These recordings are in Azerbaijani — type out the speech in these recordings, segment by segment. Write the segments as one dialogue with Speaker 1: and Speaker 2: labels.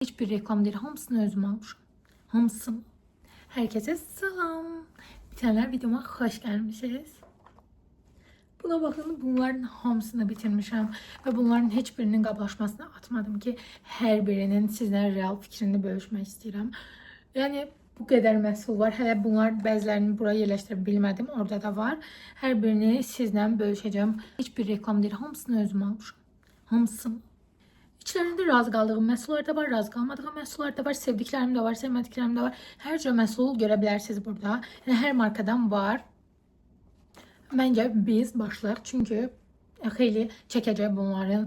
Speaker 1: Hiçbir reklam değil. Hamısını özüm almışım. Hamısını. Herkese selam. Bitenler videoma hoş gelmişsiniz. Buna bakın, bunların hamısını bitirmişəm və bunların heç birinin qablaşmasını atmadım ki, hər birinin sizlə real fikrini bölüşmək istəyirəm. Yəni bu qədər məhsul var. Hələ bunlar bəzilərini bura yerləşdirə bilmədim. Orada da var. Hər birini sizlə bölüşəcəm. Heç bir reklam deyil. Hamısını özüm almışam. Hamısını. İçlərində razı qaldığım məhsullar da var, razı qalmadığım məhsullar da var, sevdiklərim də var, sevmədiklərim də var. Hər cür məhsul görə bilərsiniz burada. Yəni hər markadan var. Məncə biz başlayaq, çünki xeyli çəkəcək bunların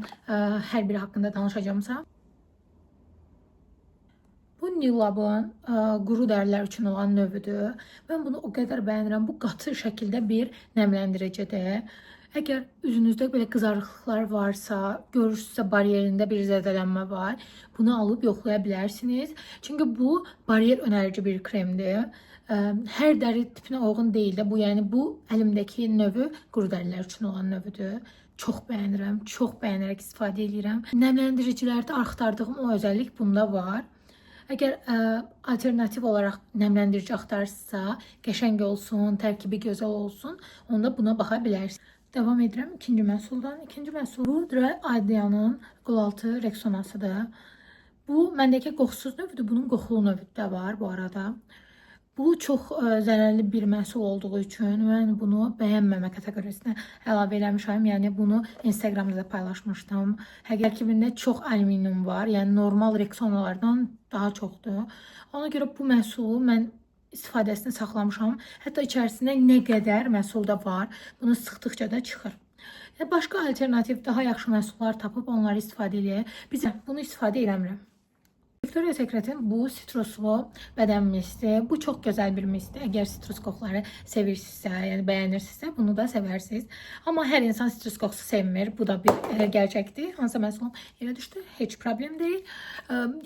Speaker 1: hər biri haqqında danışacağımsa. Bu Nilabın quru dərilər üçün olan növüdür. Mən bunu o qədər bəyənirəm. Bu qatı şəkildə bir nəmləndiricidir. Əgər üzünüzdə belə qızarıqlıqlar varsa, görürsünüzsə bariyerində bir zədələnmə var, bunu alıb yoxlaya bilərsiniz. Çünki bu bariyer önərici bir kremdir. Hər dəri tipinə uyğun deyil də bu, yəni bu əlimdəki növü quru dərilər üçün olan növüdür. Çox bəyənirəm, çox bəyənərək istifadə edirəm. Nəmləndiricilərdə axtardığım o özəllik bunda var. Əgər alternativ olaraq nəmləndirici axtarırsınızsa, qəşəng olsun, tərkibi gözəl olsun, onda buna baxa bilərsiniz. Davam edirəm ikinci məhsuldan. İkinci məhsul bu Dry Idea'nın qolaltı Rexonasıdır. Bu məndəki qoxusuz növüdür. Bunun qoxulu növü də var bu arada. Bu çox zərərli bir məhsul olduğu üçün mən bunu bəyənməmə kateqorisinə əlavə eləmişəm. Yəni bunu Instagramda da paylaşmışdım. Tərkibində çox alüminium var. Yəni normal Rexonalardan daha çoxdur. Ona görə bu məhsulu mən istifadəsini saxlamışam. Hətta içərisində nə qədər məhsul da var. Bunu sıxdıqca da çıxır. Yəni başqa alternativ, daha yaxşı məhsullar tapıb onları istifadə eləyək. Biz bunu istifadə eləmirəm. Victoria's Secret'in bu sitruslu bədən misti. Bu çox gözəl bir mistdir. Əgər sitrus qoxuları sevirsinizsə, yəni bəyənirsinizsə, bunu da sevərsiniz. Amma hər insan sitrus qoxusu sevmir. Bu da bir gerçəkdir. Hansısa məhsulum yerə düşdü. Heç problem deyil.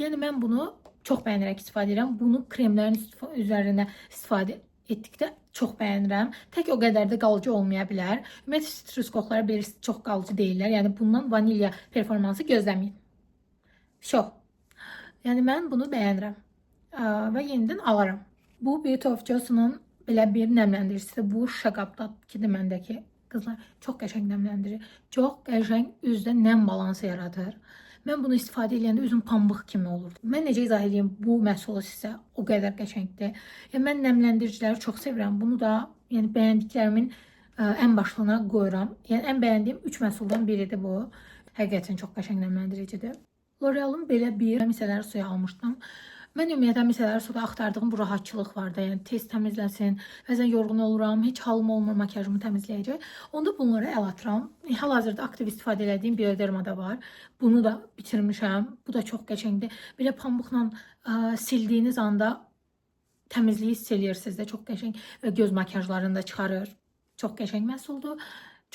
Speaker 1: Yəni mən bunu çox bəyənərək istifadə edirəm. Bunu kremlərin üzərinə istifadə etdikdə çox bəyənirəm. Tək o qədər də qalıcı olmaya bilər. Ümumiyyətlə sitrus qoxuları bilirsiniz çox qalıcı deyillər. Yəni bundan vanilya performansı gözləməyin. Çox. Yəni mən bunu bəyənirəm. Və yenidən alaram. Bu Beauty of Joseon'un belə bir nəmləndiricisidir. Bu şüşə qabdakıdır məndəki. Qızlar, çox qəşəng nəmləndirir. Çox qəşəng üzdə nəm balansı yaradır. Mən bunu istifadə edəndə üzüm pambıq kimi olur. Mən necə izah edeyim bu məhsulu sizə, o qədər qəşəngdir. Yəni mən nəmləndiriciləri çox sevirəm. Bunu da yəni bəyəndiklərimin ən başlığına qoyuram. Yəni ən bəyəndiyim 3 məhsuldan biridir bu. Həqiqətən çox qəşəng nəmləndiricidir. L'Oreal'ın belə bir misellər suyu almışdım. Mən ümumiyyətlə misellər suda axtardığım bu rahatçılıq var da, yəni tez təmizləsin. Bəzən yorğun oluram, heç halım olmur makiyajımı təmizləyəcək. Onda bunlara əl atıram. Hal-hazırda aktiv istifadə elədiyim Bioderma da var. Bunu da bitirmişəm. Bu da çox qəşəngdir. Belə pambıqla sildiyiniz anda təmizliyi hiss eləyirsiniz də, çox qəşəng və göz makiyajlarını da çıxarır. Çox qəşəng məhsuldur.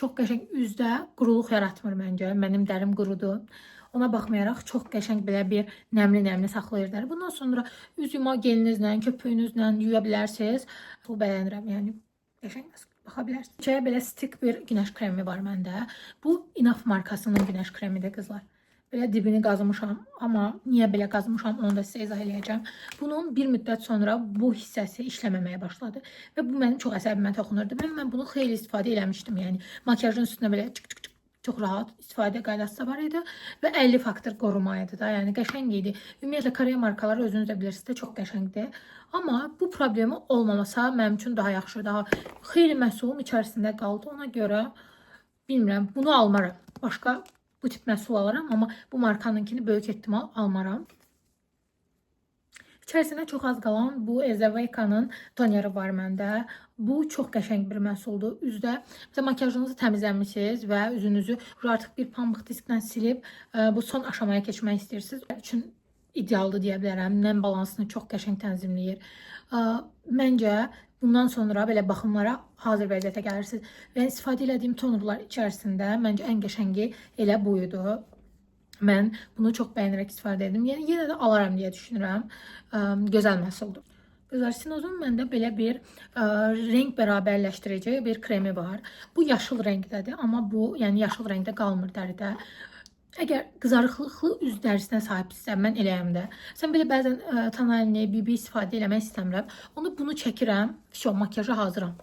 Speaker 1: Çox qəşəng üzdə quruluq yaratmır məncə. Mənim dərim qurudur. Ona baxmayaraq çox qəşəng belə bir nəmli-nəmli saxlayır dəri. Bundan sonra üz yuma gelinizlə, köpüyünüzlə yuya bilərsiniz. Bu bəyənirəm, yəni qəşəng məhsul. Baxa bilərsiniz. Çaya belə stick bir günəş kremi var məndə. Bu Enough markasının günəş kremidir qızlar. Belə dibini qazmışam, amma niyə belə qazmışam onu da sizə izah eləyəcəm. Bunun bir müddət sonra bu hissəsi işləməməyə başladı və bu mənim çox əsəbimə toxunurdu. Mən bunu xeyli istifadə eləmişdim. Yəni makiyajın üstünə belə çık çık çık çox rahat istifadə qaydası da var idi və 50 faktor qoruma idi da. Yəni qəşəng idi. Ümumiyyətlə Koreya markaları özünüz də bilirsiniz də çox qəşəngdir. Amma bu problemi olmamasa mənim üçün daha yaxşı, daha xeyli məhsulum içərisində qaldı. Ona görə bilmirəm, bunu almaram. Başqa bu tip məhsul alaram, amma bu markanınkini böyük ehtimal almaram. İçərisində çox az qalan bu Elizaveca'nın toneri var məndə. Bu çox qəşəng bir məhsuldur. Üzdə məsələn makiyajınızı təmizləmisiniz və üzünüzü artıq bir pambıq disklə silib bu son aşamaya keçmək istəyirsiniz. Üçün idealdır deyə bilərəm. Nəm balansını çox qəşəng tənzimləyir. Məncə bundan sonra belə baxımlara hazır vəziyyətə gəlirsiniz. Və istifadə elədiyim tonerlar içərisində məncə ən qəşəngi elə bu idi. Mən bunu çox bəyənərək istifadə edim. Yəni yenə də alaram deyə düşünürəm. Gözəl məhsuldur. Qızlar, Sinozun məndə belə bir rəng bərabərləşdirici bir kremi var. Bu yaşıl rəngdədir, amma bu yəni yaşıl rəngdə qalmır dəridə. Əgər qızarıqlıqlı üz dərisinə sahibsinizsə, mən eləyəm də. Sən belə bəzən tonalini, BB istifadə eləmək istəmirəm. Onu bunu çəkirəm. Vəsə, makiyaja hazıram.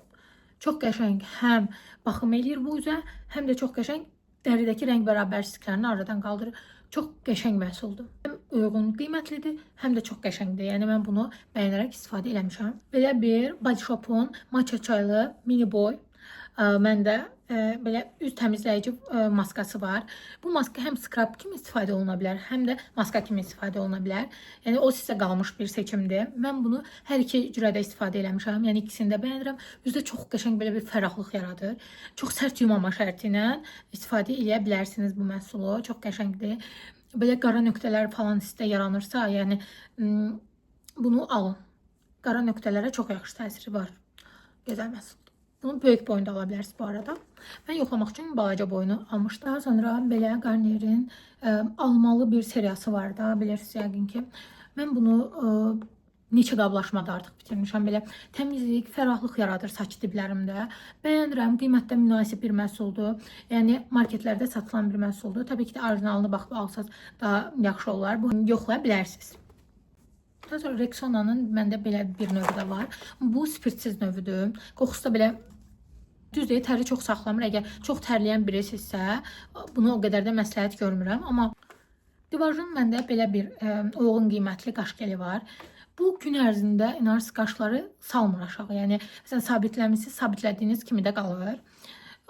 Speaker 1: Çox qəşəng həm baxım eləyir bu üzə, həm də çox qəşəng dəridəki rəng bərabərsizliklərini aradan qaldırır. Çox qəşəng məhsuldur. Həm uyğun qiymətlidir, həm də çox qəşəngdir. Yəni mən bunu bəyənərək istifadə eləmişəm. Belə bir Body Shop-un matcha çaylı mini boy məndə belə üz təmizləyici maskası var. Bu maska həm skrab kimi istifadə oluna bilər, həm də maska kimi istifadə oluna bilər. Yəni o sizə qalmış bir seçimdir. Mən bunu hər iki cürədə istifadə eləmişəm. Yəni ikisini də bəyənirəm. Üzdə çox qəşəng belə bir fərahlıq yaradır. Çox sərt yumama şərti ilə istifadə eləyə bilərsiniz bu məhsulu. Çox qəşəngdir. Belə qara nöqtələr falan sizdə yaranırsa, yəni bunu alın. Qara nöqtələrə çox yaxşı təsiri var. Gözəl məhsuldur. Bunu böyük boyunda ala bilərsiniz bu arada. Mən yoxlamaq üçün balaca boyunu almışdım. Daha sonra belə Garnier'in almalı bir seriyası var da, bilirsiniz yəqin ki. Mən bunu neçə qablaşmada artıq bitirmişəm. Belə təmizlik, fərahlıq yaradır saç diblərimdə. Bəyənirəm, qiymətdə münasib bir məhsuldur. Yəni marketlərdə satılan bir məhsuldur. Təbii ki də orijinalını baxıb alsaz daha yaxşı olar. Bunu yoxlaya bilərsiniz. Daha sonra Rexona'nın məndə belə bir növü də var. Bu spirtsiz növüdür. Qoxusu da belə düz deyil, təri çox saxlamır. Əgər çox tərləyən birisinizsə, bunu o qədər də məsləhət görmürəm. Amma Divajın məndə belə bir uyğun qiymətli qaş geli var. Bu gün ərzində inanırsınız qaşları salmır aşağı. Yəni məsələn sabitləmisiniz, sabitlədiyiniz kimi də qalır.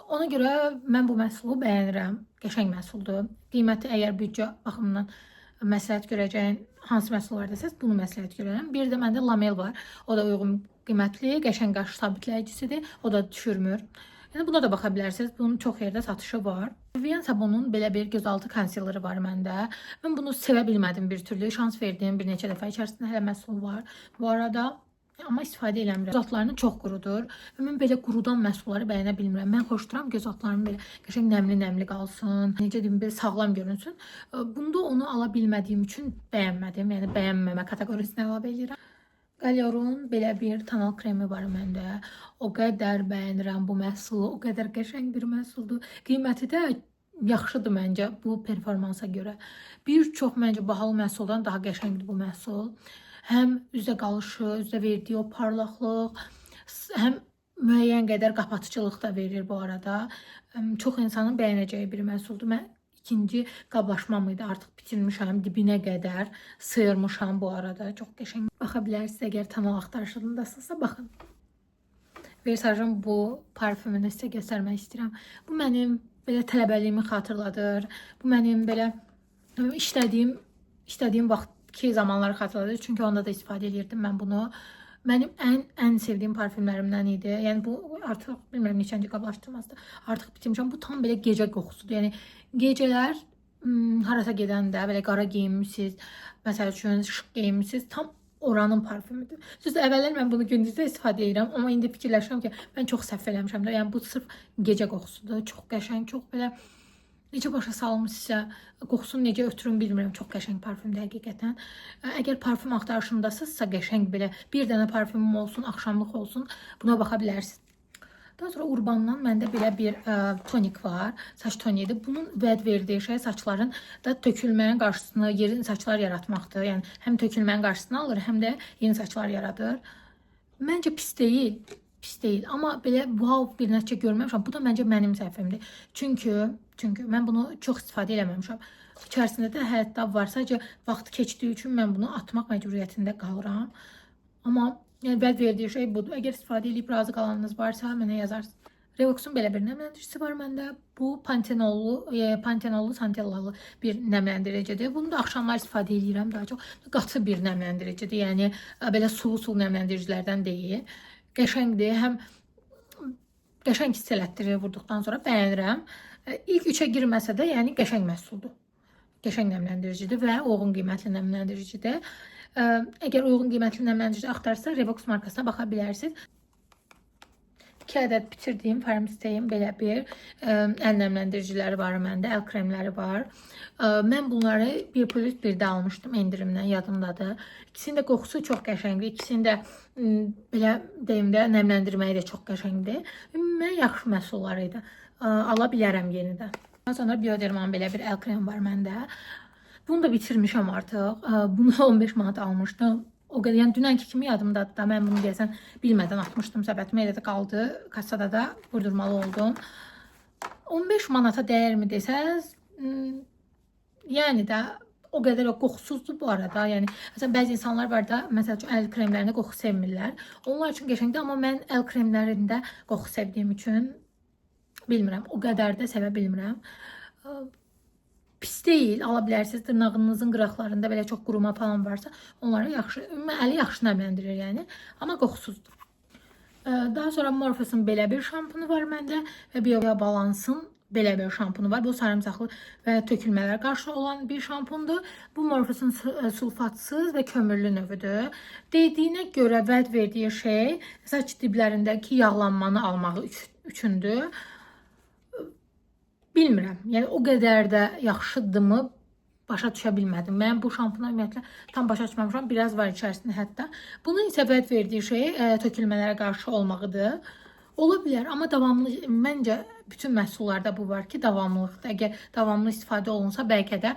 Speaker 1: Ona görə mən bu məhsulu bəyənirəm. Qəşəng məhsuldur. Qiyməti əgər büdcə baxımından məsləhət görəcəyin hansı məhsul var desəz, bunu məsləhət görərəm. Bir də məndə Lamel var. O da uyğun qiymətli, qəşəng qaş sabitləyicisidir. O da düşürmür. Yəni buna da baxa bilərsiniz. Bunun çox yerdə satışı var. Vivienne Sabonun belə bir gözaltı concealerı var məndə. Mən bunu sevə bilmədim bir türlü. Şans verdim bir neçə dəfə. İçərisində hələ məhsul var. Bu arada amma istifadə eləmirəm. Göz altlarını çox qurudur. Və mən belə qurudan məhsulları bəyənə bilmirəm. Mən xoşduram göz altlarım belə qəşəng nəmli-nəmli qalsın. Necə deyim, belə sağlam görünsün. Bunda onu ala bilmədiyim üçün bəyənmədim. Yəni bəyənməmə kateqorisinə əlavə eləyirəm. Galorun belə bir tonal kremi var məndə. O qədər bəyənirəm bu məhsulu. O qədər qəşəng bir məhsuldur. Qiyməti də yaxşıdır məncə bu performansa görə. Bir çox məncə bahalı məhsuldan daha qəşəngdir bu məhsul. Həm üzdə qalışı, üzdə verdiyi o parlaqlıq, həm müəyyən qədər qapatıcılıq da verir bu arada. Çox insanın bəyənəcəyi bir məhsuldur. Mən ikinci qablaşmam idi, artıq bitirmişəm, dibinə qədər sıyırmışam bu arada. Çox qəşəng. Baxa bilərsiniz, əgər tonal axtarışındasınızsa baxın. Versace'ın bu parfümünü sizə göstərmək istəyirəm. Bu mənim belə tələbəliyimi xatırladır. Bu mənim belə işlədiyim vaxtki zamanları xatırladır. Çünki onda da istifadə edirdim mən bunu. Mənim ən sevdiyim parfümlərimdən idi. Yəni bu artıq bilmirəm neçənci qablaşdırmasıdır. Artıq bitirmişəm. Bu tam belə gecə qoxusudur. Yəni gecələr harasa gedəndə belə qara geyinmisiniz, məsəl üçün şıx geyinmisiniz, tam oranın parfümüdür. Düzdür, əvvəllər mən bunu gündüzdə istifadə edirəm, amma indi fikirləşirəm ki, mən çox səhv eləmişəm də. Yəni bu sırf gecə qoxusudur. Çox qəşəng, çox belə necə başa salım sizə, qoxusunu necə ötürüm bilmirəm. Çox qəşəng parfümdür həqiqətən. Əgər parfüm axtarışındasınızsa, qəşəng belə bir dənə parfümüm olsun, axşamlıq olsun, buna baxa bilərsiniz. Daha sonra Urbandan məndə belə bir tonik var. Saç toniyidir. Bunun vəd verdiyi şey saçların da tökülmənin qarşısını, yeni saçlar yaratmaqdır. Yəni həm tökülmənin qarşısını alır, həm də yeni saçlar yaradır. Məncə pis deyil. Pis deyil. Amma belə wow bir nəticə görməmişəm. Bu da məncə mənim səhvimdir. Çünki mən bunu çox istifadə eləməmişəm. İçərisində də hətta var. Sadəcə vaxt keçdiyi üçün mən bunu atmaq məcburiyyətində qalıram. Amma yəni vəd verdiyi şey budur. Əgər istifadə edib razı qalanınız varsa mənə yazarsınız. Revox'un belə bir nəmləndiricisi var məndə. Bu pantenollu, santellalı bir nəmləndiricidir. Bunu da axşamlar istifadə edirəm daha çox. Qatı bir nəmləndiricidir. Yəni belə sulu-sulu nəmləndiricilərdən deyil. Qəşəngdir. Həm qəşəng hiss elətdirir vurduqdan sonra bəyənirəm. İlk 3-ə girməsə də yəni qəşəng məhsuldur. Qəşəng nəmləndiricidir və uyğun qiymətli nəmləndiricidir. Əgər uyğun qiymətli nəmləndirici axtarsa Revox markasına baxa bilərsiniz. 2 ədəd bitirdiyim Farmstay'in belə bir əl nəmləndiriciləri var məndə, əl kremləri var. Mən bunları 1+1-də almışdım endirimdən, yadımdadır. İkisinin də qoxusu çox qəşəngdir. İkisinin də belə deyim də nəmləndirməyi də çox qəşəngdir. Ümumən yaxşı məhsullar idi. Ala bilərəm yenidən. Daha sonra Bioderma'nın belə bir əl kremi var məndə. Bunu da bitirmişəm artıq. Bunu 15 manat almışdım. O qədər, yəni dünənki kimi yadımdadır da, mən bunu deyəsən bilmədən atmışdım səbətimə, elə də qaldı. Kassada da vurdurmalı oldum. 15 manata dəyərmi desəz, yəni də o qədər də qoxusuzdur bu arada. Yəni məsələn bəzi insanlar var da, məsəl üçün əl kremlərində qoxu sevmirlər. Onlar üçün qəşəngdir, amma mən əl kremlərində qoxu sevdiyim üçün bilmirəm, o qədər də sevə bilmirəm. Pis deyil, ala bilərsiniz. Dırnağınızın qıraqlarında belə çox quruma falan varsa, onları yaxşı, ümumi əli yaxşı nəmləndirir yəni, amma qoxusuzdur. Daha sonra Morpheus'un belə bir şampunu var məndə və BioBalance'ın belə bir şampunu var. Bu sarımsaqlı və tökülmələr qarşı olan bir şampundur. Bu Morpheus'un sulfatsız və kömürlü növüdür. Dediyinə görə vəd verdiyi şey saç diblərindəki yağlanmanı almağı üçündür. Bilmirəm. Yəni o qədər də yaxşıdırmı başa düşə bilmədim. Mən bu şampunu ümumiyyətlə tam başa düşməmişəm. Biraz var içərisində hətta. Bunun isə vəd verdiyi şey tökülmələrə qarşı olmağıdır. Ola bilər, amma davamlı, məncə bütün məhsullarda bu var ki, davamlılıqda. Əgər davamlı istifadə olunsa, bəlkə də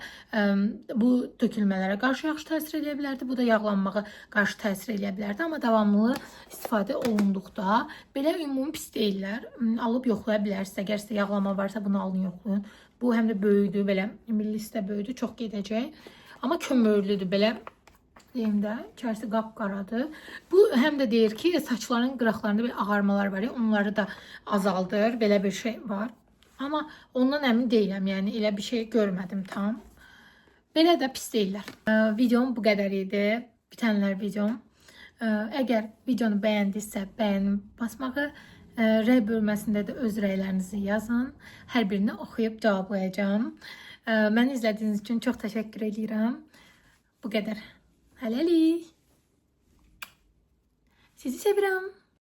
Speaker 1: bu tökülmələrə qarşı yaxşı təsir eləyə bilərdi. Bu da yağlanmağa qarşı təsir eləyə bilərdi. Amma davamlı istifadə olunduqda belə ümumi pis deyillər. Alıb yoxlaya bilərsiniz. Əgər sizdə yağlanma varsa bunu alın, yoxlayın. Bu həm də böyüdü, belə millisi də böyüdü, çox gedəcək. Amma kömürlüdür belə. Deyim də, içərisi qapqaradır. Bu həm də deyir ki, saçların qıraqlarında bir ağarmalar var ya, onları da azaldır. Belə bir şey var. Amma ondan əmin deyiləm, yəni elə bir şey görmədim tam. Belə də pis deyillər. Videom bu qədər idi. Bitənlər videom. Əgər videonu bəyəndinizsə, bəyənin basmağı, rəy bölməsində də öz rəylərinizi yazın. Hər birini oxuyub cavablayacağam. Məni izlədiyiniz üçün çox təşəkkür edirəm. Bu qədər. Hələlik. Sizi sevirəm.